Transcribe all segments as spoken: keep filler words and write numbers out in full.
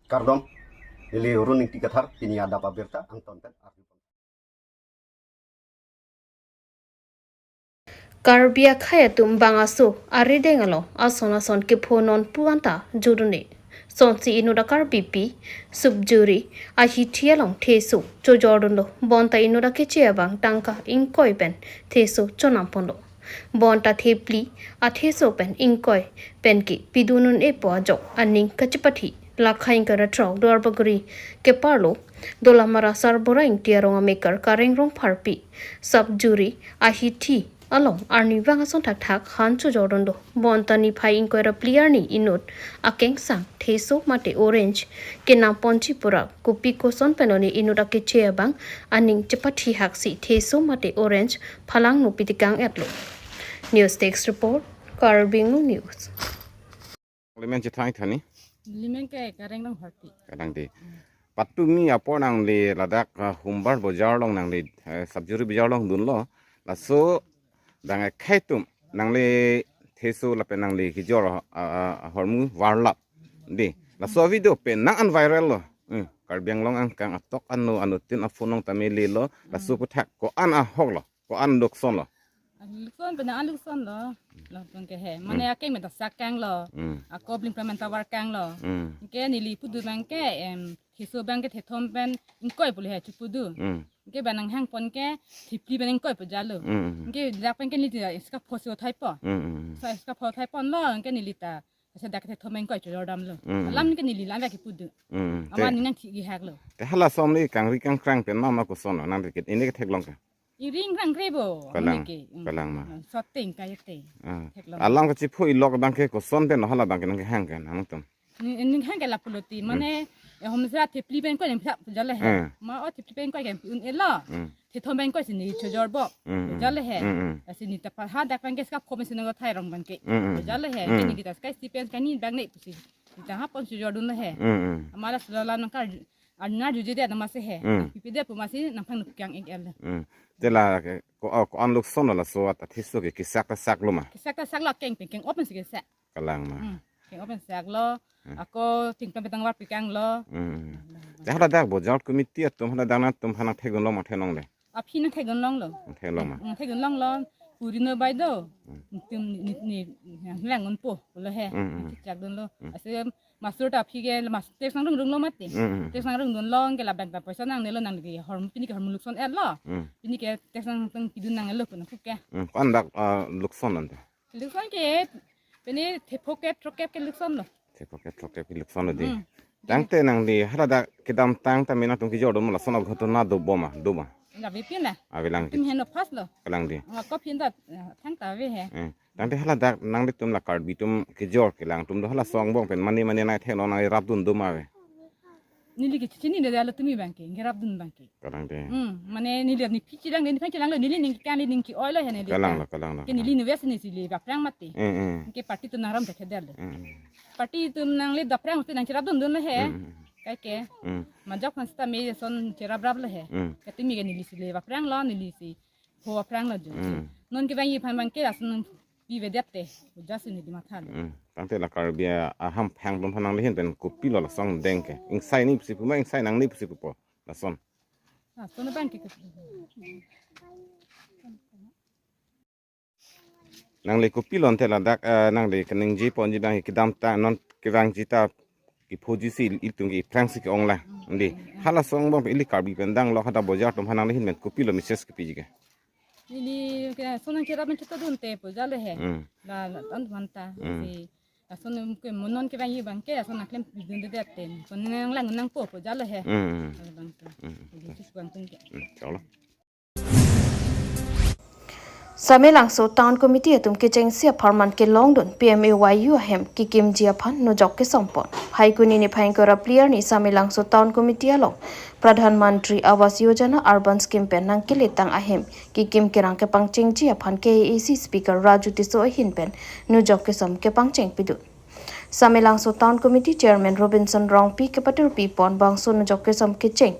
Kardom, neli Run Ingti Kathar, pini adap abirta angton pen arju. Karbi akhei atum bang aso arideng along ason ason kephonon pu anta judunde. Sonsi inut a-Karbipi Supjuri ahithi along theso chojordunlo, bonta inut akeche abang tangka ingkoi pen theso chonamponlo. Bonta thepli atheso pen ingkoi pen ke pidun un-epo ajok aning kachepathi lakha ingkoi ra throk Duarbagori keparlo Dolamara Sarbura Ingti arong amekar Kareng Rongpharpi Supjuri ahithi along arnivang ason thakthak han chojordunlo. Bonta niphai ingkoi ra phli arni inut akengsang theso mate orange kenamponji pura kopi koson penone inut akeche abang aning chepathi haksi theso mate orange phalangno pitikang-etlo. News Desk Report, Karbi Anglong News. Limen chethang thani. Limen ke Kareng Rongpharpi. Kadang di. Patumi apor nangli ladak, ah, Humbar bojar along nangli, eh, Supjuri bojar along dunlo. Laso dang akhei atum nangli theso lapen nangli kejor, ah, ah, ahormu varlap. Di. Laso video penang an viral lo. Hmm. Karbi Anglong angkang atok ano ano tin aphonong tame lelo. Laso puthak ko-an ahok lo. Ko-an lukson lo. Lukson pen an lukson lo. Lo pen ke he. Mane akeng meta sak kanglo. Hmm. Ako bling plamenta var kanglo. Hmm. Ke neli pudu abang ke, em, theso abang ke thethom pen ingkoi pu le he chepudu. Hmm. Ke ba nanghangpon ke thepli pen ingkoi pu jalo. Hmm. Ke dak pen ke neli ta iska phosi othaipo. Hmm, hmm. So iska pho othaiponlo ke neli ta. Asa dak thethom pen ingkoi chojordamlo. Hmm. Alam ke neli lam ya kepudu. Hmm, hmm. Ama te ning nangthi kehaklo. Te hala som ni kangri kangkrang pen mama koson lo nang ke ini ke theklong ke. Ingri ingkrang kre bo, kalang, mane ke, mm, kalang ma. Mm, soteng kayete. Ah. Theklong. Alam kachipho ilok abang ke koson pen hala abang ke nangkehang ke nangtum. Ni, ni hang ke lapulo ti, hmm, mane, eh, homsra thepli pen ingkoi nang pha jale he. Hmm. Ma o thepli pen ingkoi ke un-elo. Hmm. Thethom pen ingkoi si neli chojorbo. Hmm, hmm. Jale he. Hmm, hmm. Asi neli ta pa hadak pen ke iska pho pen si nangthai rong abang ke. Hmm, hmm. Jale he. Hmm. Ke neli ta sky stipend kani abang ne pusi. Neli ta ha pon chojordunlo he. Hmm, hmm. Amara sula la nangkar Arna juje dia nama se he. Hmm. Pipi dia pu masi nangphan nuk kyang ek-el. Hmm. Te la ke, ko, oh, ko-an lukson lo laso atheso ke kesak ta saklo ma. Kesak ta saklo keng pen keng open si kesak. Kalang ma. Hmm. Keng open saklo. Hmm. Ako ting pem petang var pikanglo. Hmm. Te hala dak bojar committee atum hala dak nangtum aphan nangthekdunlo ma thenong le. Aphi nangthekdunlonglo. Nangthekdunlong ma. Hmm, nangthekdunlonglo. Puri no bai do. Hmm. Tum ni ni ni lang unpo lo he. Hmm, hmm. Chakdunlo. Hmm. Ase Masur ta aphi ke mas tax nangrung runglo mati. Mm, mm. Tax nangrung dunlo ke labang ta poisa nangnelo nangli ke hormu pini ke hormu lukson etlo. Mm. Pini ke tax nangtung pidun nangnelo pun aku ke. Mm. Ko-an dak, ah, lukson ante? Lukson ke pini thepho kep throk kep ke lukson lo. Thepho kep throk kep ke lukson lo di. Mm. Tangte nangli hala dak kedamtang ta mena tung kejordun ma lason aghotona do bom ma, do ma. Ave pin la. Ave lang. Tim heno pas lo. Kalang di. Nga ko pin da, eh, thangta ave he. Eh. Tangte hala dak nanglitum la Karbi atum kejor kelang atum do hala song bong pen mane mane nai thek no nai rapdun do ma ave. Neli ke chini de alo tumi abang ke, nge rapdun abang ke. Kalang di. Hmm, mane neli ni pichi lang, ni pichi lang lo, neli ning kan neli ning ke-oi lo he neli. Kalang lo, kalang lo. Ke neli ni wes ni si le baphrang mati. Eh, eh. Ke party atum nangram thekthedetlo. Eh, eh. Party atum nangle baphrang mati nangcherapdundunlo he. Mm, mm. Kaike. Mm. Majok kan sita me son cherapraplo he. Mm. Kati mi ke neli si le baphranglo, neli si pho aphranglo jo. Mm. Non kevangji aphan abang ke lason pivedetde. Ujasi neli mathalo. Mm. Tangte la Karbi a-, aham phang atum aphan nangli ahin pen kopilo lason deng ke. Ingsai ni pusi pu ma, ingsai nang ni pusi pupo. Lason. Lason abang ke. Nangli kopilo ante ladak, eh, nangli kaningje ponji abang kedamtang non kevangji ta kephoji si ilitum ke aphrang si ke-ong lang. Di. Hala song bong ili Karbi pen danglo hadak bojar atum aphan nangli ahin pen kopilo message kepiji ke. Ili ke sonang cherap men chotodunte pu jale he. Hmm. La, la, tan manta. Hmm. Si, lason ke monon kevangji abang ke, lason naklem pidundedet te. Sonang lang nangpo pu jale he. Hmm. Jale abang ke. Hmm. Ili chis abang tung ke. Hmm. Chalo. Samelangso Town Committee atum kechengsi apharman kelongdun P M A Y U ahem kekimji aphan nujok kesompon. Phaikuni niphai ingkoi ra phli arni Samelangso Town Committee along Pradhan Mantri Awas Yojana Urban Scheme pen nangkeletang ahem kekim kerang kepangchengji aphan K A A C Speaker Raju Tisso ahin pen nujok kesom kepangcheng pidun. Samelangso Town Committee Chairman Robinson Rongpi kepatirpi pon bangso nujok kesom kecheng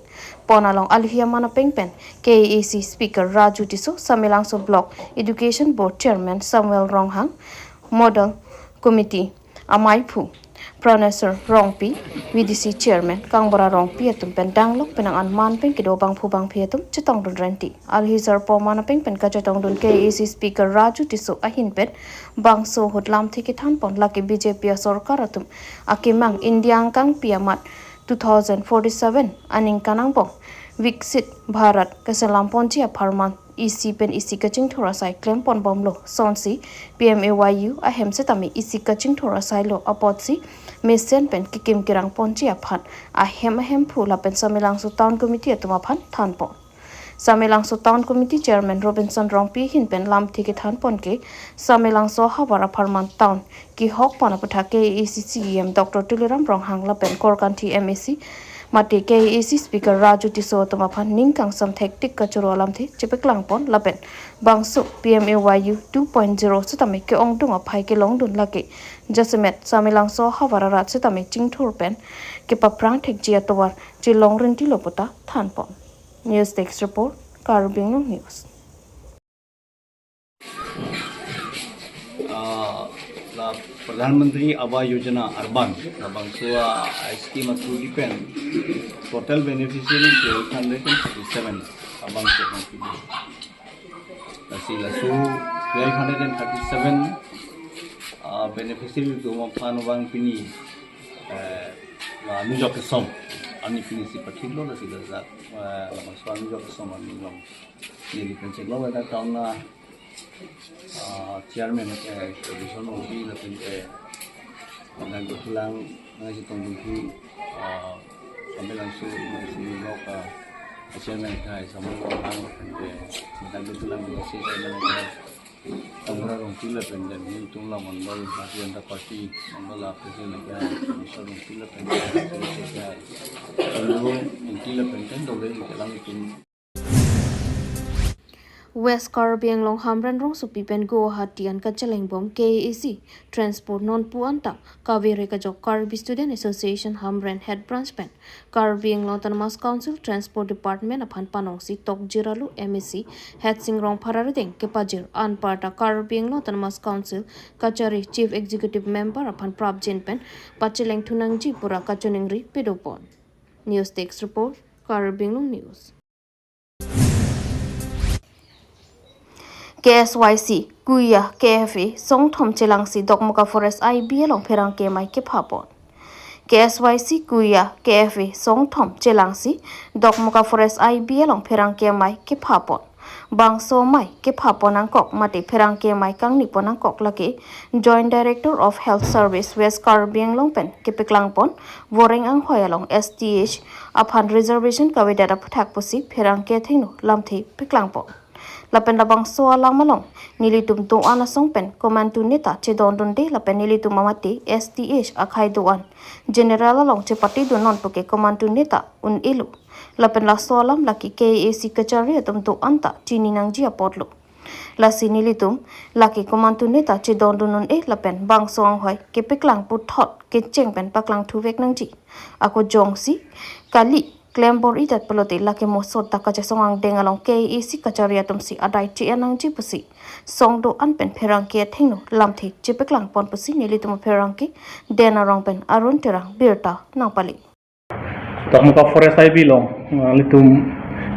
pon along alohi aman apeng pen K A A C Speaker Raju Tisso, Samelangso Block Education Board Chairman Samuel Ronghang, Model Committee amaiphu Praneswar Rongpi, V D C Chairman Kangbura Rongpi atum pen danglok penang an man pen kedo bangphu bangphi atum chetongdun renti. Alhi sarpo man apeng pen kachetongdun K A A C Speaker Raju Tisso ahin pen bangso ahut lamthe kethanpon, lake B J P asorkar atum akemang India angkangpi amat two thousand forty-seven aningkan angbong Viksit Bharat keselamponji apharman isi pen isi kachingthur asai klempon bomlo. Sonsi P M A Y U ahem setame isi kachingthur asai lo apotsi mesen pen kekim kerangponji aphan ahem ahemphu lapen Samelangso Town Committee atum aphan thanpon. Samelangso Town Committee Chairman Robinson Rongpi ahin pen lamthe kethanpon ke Samelangso ahavar apharman town kehokpon aputhak K A A C C E M Doctor Tuliram Ronghang lapen Korkanthi M A C mate K A A C Speaker Raju Tisso atum aphan ning kangsam thektik kachoro alamthe chepaklangpon lapen bangso P M A Y U two point zero setame ke-ongdung aphai kelongdun lake jasemet Samelangso ahavar arat setame chingthur pen kepaphrang thekji atovar chelong rentilo puta thanpon. News Desk Report, Karbi Anglong News. Ah, la Pradhan Mantri Awas Yojana Urban, labangso a-scheme athurji pen total beneficiary twelve hundred and thirty-seven abang se. Lasi laso twelve hundred and thirty-seven, ah, beneficiary atum aphan abang pini, eh, la anujok kesom arni pini si pathiklo, lasi la, eh, labangso anujok kesom arni along neli pen cheklok, ladak town a, ah, chairman, eh, Robinson Rongpi lapen, eh, ladak dothulang nangchetongdunji, ah, Samelangso Municipal Block, ah, chairman akhai Samuel Ronghang lapen, eh, ladak dothulang nangsi chairman akhai Kangbura Rongpi lapen, eh, nelitum la mandal Bharatiya Janata Party mandal a president akhai Robinson Rongpi lapen, eh, akhai Rongpi lapen, eh, dole kelang itum. West Karbi Anglong Hamren rongsopi pen Guwahati an kachelengbom K A A C Transport nonpu anta kavir kejok Karbi Student Association Hamren Head Branch pen Karbi Anglong Autonomous Council Transport Department aphan panongsi tokjir alo M A C Hetsing Rongphar arideng kepajir. Anparta Karbi Anglong Autonomous Council kachari Chief Executive Member aphan prapjin pen pachelengthunangji pura kachiningri padopon. News Desk Report, Karbi Anglong News. K S Y C Kuya K F A songthom chelangsi Dokmoka Forest I B along pherangke amei kephapon. K S Y C Kuya K F A songthom chelangsi Dokmoka Forest I B along pherangke amei kephapon. Bangso amei kephapon angkok mate pherangke amei kangnipon angkok lake Joint Director of Health Service West Karbi Anglong pen kepaklangpon Voreng anghoi along S T H aphan reservation kavedet aputhak pusi pherangke athengno lamthe paklangpon. Lapen labangso alam along nelitum do-an asong pen komantu neta chedondunde lapen nelitum amate S T H akhei do-an General along chepatedun non puke komantu neta un-elo. Lapen laso alam lake K A A C kachari atum do-an ta chininangji apotlo. Lasi nelitum lake komantu neta chedondun un-e lapen bangso anghoi kepaklang puthot kecheng pen paklangthuvek nangji. Ako jongsi kali klem bor-idet pulote lake mosot ta kachesong angdeng along K A A C kachari atumsi adai che-en nangji pusi song do-an pen pherangke athengno lamthe chepaklangpon pusi nelitum apherangke Den Arong pen Arun Terang birta nangpali. Dokmoka Forest I B along, uh, nelitum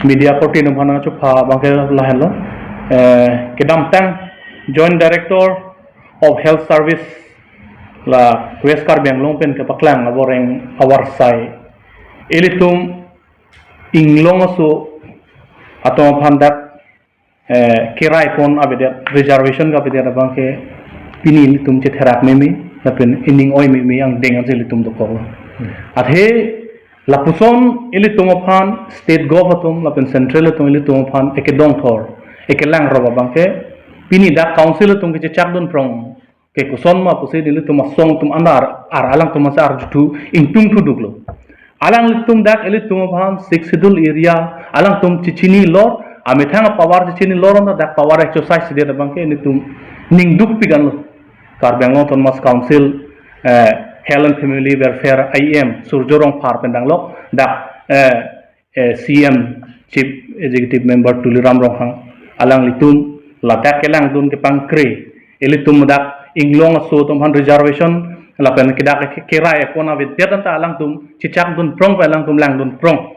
media korte atum aphan nangchepha abangke lahenlo. Eh, kedamtang Joint Director of Health Service la West Karbi Anglong pen kepaklang avoreng avarsai ilitum inglong aso atum aphan dak, eh, keraipon avedet, reservation kavedet abangke pini ilitum chetherak meme lapen ining oi meme angdeng ansi ilitum dokoklo. Athe lapuson ilitum aphan state gov atum lapen central atum ilitum aphan ekedongthor ekelangrop abangke pini dak council atum kechechakdun prong ke koson ma pusi nelitum asong atum andar ar alangtum asa arjuthu ingtungthuduklo. Alanglitum dak ilitum aphan Sixth Schedule area alangtum chechinilor, amethang power chechinilor, anta dak power exercise det abangke nelitum ningdukpik anlo. Karbi Anglong Autonomous Council, eh, Health and Family Welfare I M Surjo Rongphar pen danglok dak, eh, eh, C M Chief Executive Member Tuliram Ronghang alanglitum ladak kelangdun kepangkre ilitum dak inglong aso atum aphan reservation lapen ke dak ke kerai pon avedet anta alangtum chechakdun prong pen alangtum langdun prong.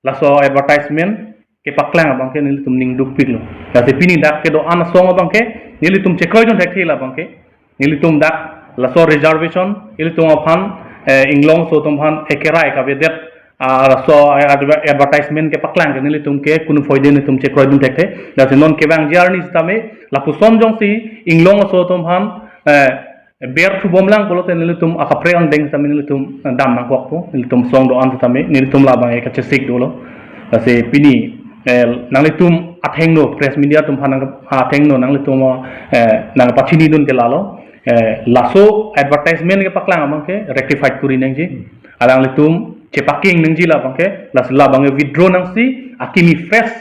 Laso advertisement kepaklang abang ke nelitum ning dukpiklo. Lasi pini dak kedo-an asong abang ke nelitum chekroidun thekthe labang ke. Nelitum dak laso reservation ilitum aphan, eh, Inglongso atum aphan ekerai kavedet, ah, laso, eh, adver-, advertisement kepaklang ke nelitum ke kunu phoide nelitum chekroidun thekthe. Lasi non kevangji arni sitame lapuson jongsi Inglongso atum aphan, eh, ber thubomlang pulote nelitum akaprek angdeng sitame nelitum, eh, dam nangkokpo, nelitum asong do-an sitame nelitum labang ke kachesik dolo. Lasi pini, eh, nanglitum athengno, press media atum aphan nang athengno nanglitum, eh, nangpachinidun ke lalo, eh, laso advertisement kepaklang abang ke rectified kuri nangji. Alanglitum chepaking nangji labang ke, lasi labang ke withdraw nangsi akimi fresh,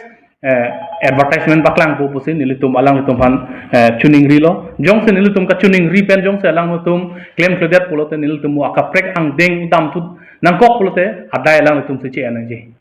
eh, advertisement paklangpo pusi nelitum alanglitum aphan, eh, choningrilo. Jongsi nelitum kachoningri pen jongsi alanglitum klemkledet pulote nelitum mo akaprek angdeng damthu nangkok pulote adai alanglitum si che-en nangji.